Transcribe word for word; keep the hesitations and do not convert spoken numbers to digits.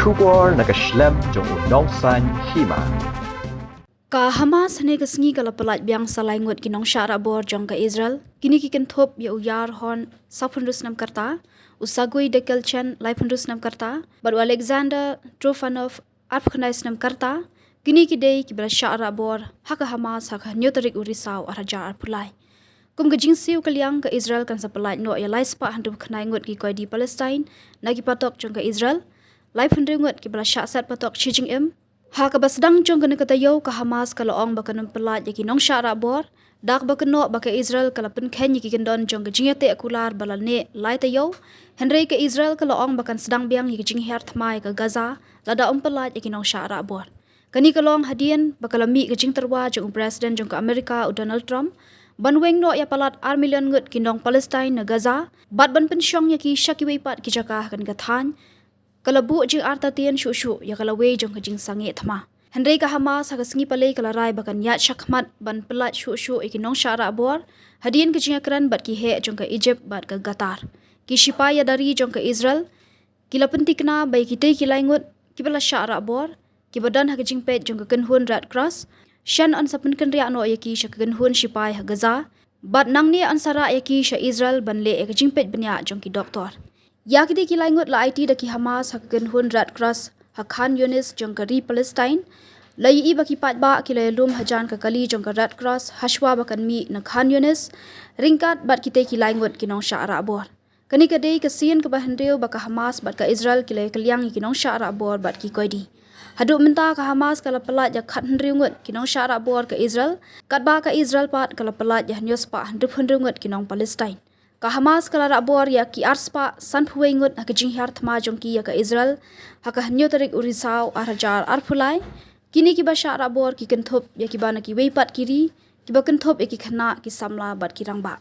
Khubor na ka shlem jong u nongsan hima. Ka Hamas hynne ka sngi ka la pyllait biang sa lai ngut ki nongshah rahbor jong ka Israel. Kine ki kynthup ïa u Yair Hon, saw phew hynriew snem ka rta, u Sagi Dekelchen, lai phew hynriew snem ka rta, bad u Alexander Trofanov, ar phew khyndai snem ka rta. Kine ki dei kiba la shah rahbor ha ka Hamas ha ka hynñiew tarik u Risaw ar hajar ar phew lai. Kum ka jingsiew ka liang, ka Israel kan sa pyllait noh ïa lai spah hynriew phew khyndai ngut ki koidi Palestine na ki patok jong ka Israel, lai phew hynriew ngut kiba la shah set patok shi jingim. Ha kaba sdang jong kane ka taïew, ka Hamas ka la ong ba kan ym pyllait ïa ki nongshah rahbor, da kaba kynnoh ba ka Israel ka la pynkheiñ ïa ki kyndon jong ka jingïateh kular ba la neh lai taïew. Hynrei ka Israel ka la ong ba kan sdang biang ïa ka jinghiar thma ïa ka Gaza lada ym pyllait ïa ki nongshah rahbor. Kane ka long hadien ba ka la mih ka jingtyrwa jong u President jong ka Amerika, u Donald Trump, ban weng noh ïa palat ar million ngut ki nong Palestine na Gaza bad ban pynshong ïa ki sha kiwei pat ki jaka ha kane ka thaiñ. Ka la buh jingartatien shuh shuh ïa ka lawei jong ka jingsangeh thma. Hynrei ka Hamas ha ka sngi Palei ka la rai ba kan ïaid shakhmat ban pyllait shuh shuh ïa ki nongshah rahbor hadien ka jingïakren bad ki heh jong ka Egypt bad ka Qatar. Ki shipai ïada ri jong ka Israel ki la pynthikna ba ïa kitei ki lai ngut kiba la shah rahbor, kiba don ha ka jingpeit jong ka kynhun Red Cross, shen yn sa pynkynriah noh ïa ki sha ka kynhun shipai ha Gaza, bad nangne yn sa rah ïa ki sha Israel ban leh ïa ka jingpeit bniah jong ki doktor. Ïa kitei ki lai ngut la aiti da ki Hamas ha ka kynhun Red Cross ha Khan Younis jong ka ri Palestine. La ïohi ba ki paidbah ki la ïalum hajan ka kali jong ka Red Cross hashwa ba kan mih na Khan Younis ryngkat bad kitei ki lai ngut ki nongshah rahbor. Kane ka dei ka sien kaba hynriew ba ka Hamas bad ka Israel ki la ïakylliang ïa ki nongshah rahbor bad ki koidi. Haduh mynta ka Hamas ka la pyllait ïa khathynriew ngut ki nongshah rahbor ka Israel, katba ka Israel pat ka la pyllait ïa hynñiew spah hynriew phew hynriew ngut ki nong Palestine. Ka Hamas ka la rahbor ïa ki ar spah san phew wei ngut ha ka jinghiar thma jong ki ïa ka Israel ha ka hynñiew tarik u Risaw ar hajar ar phew lai. Kine kiba shah rahbor ki kynthup ïa kiba na kiwei pat ki ri, kiba kynthup ïa ki khynnah, ki samla bad ki rangbah.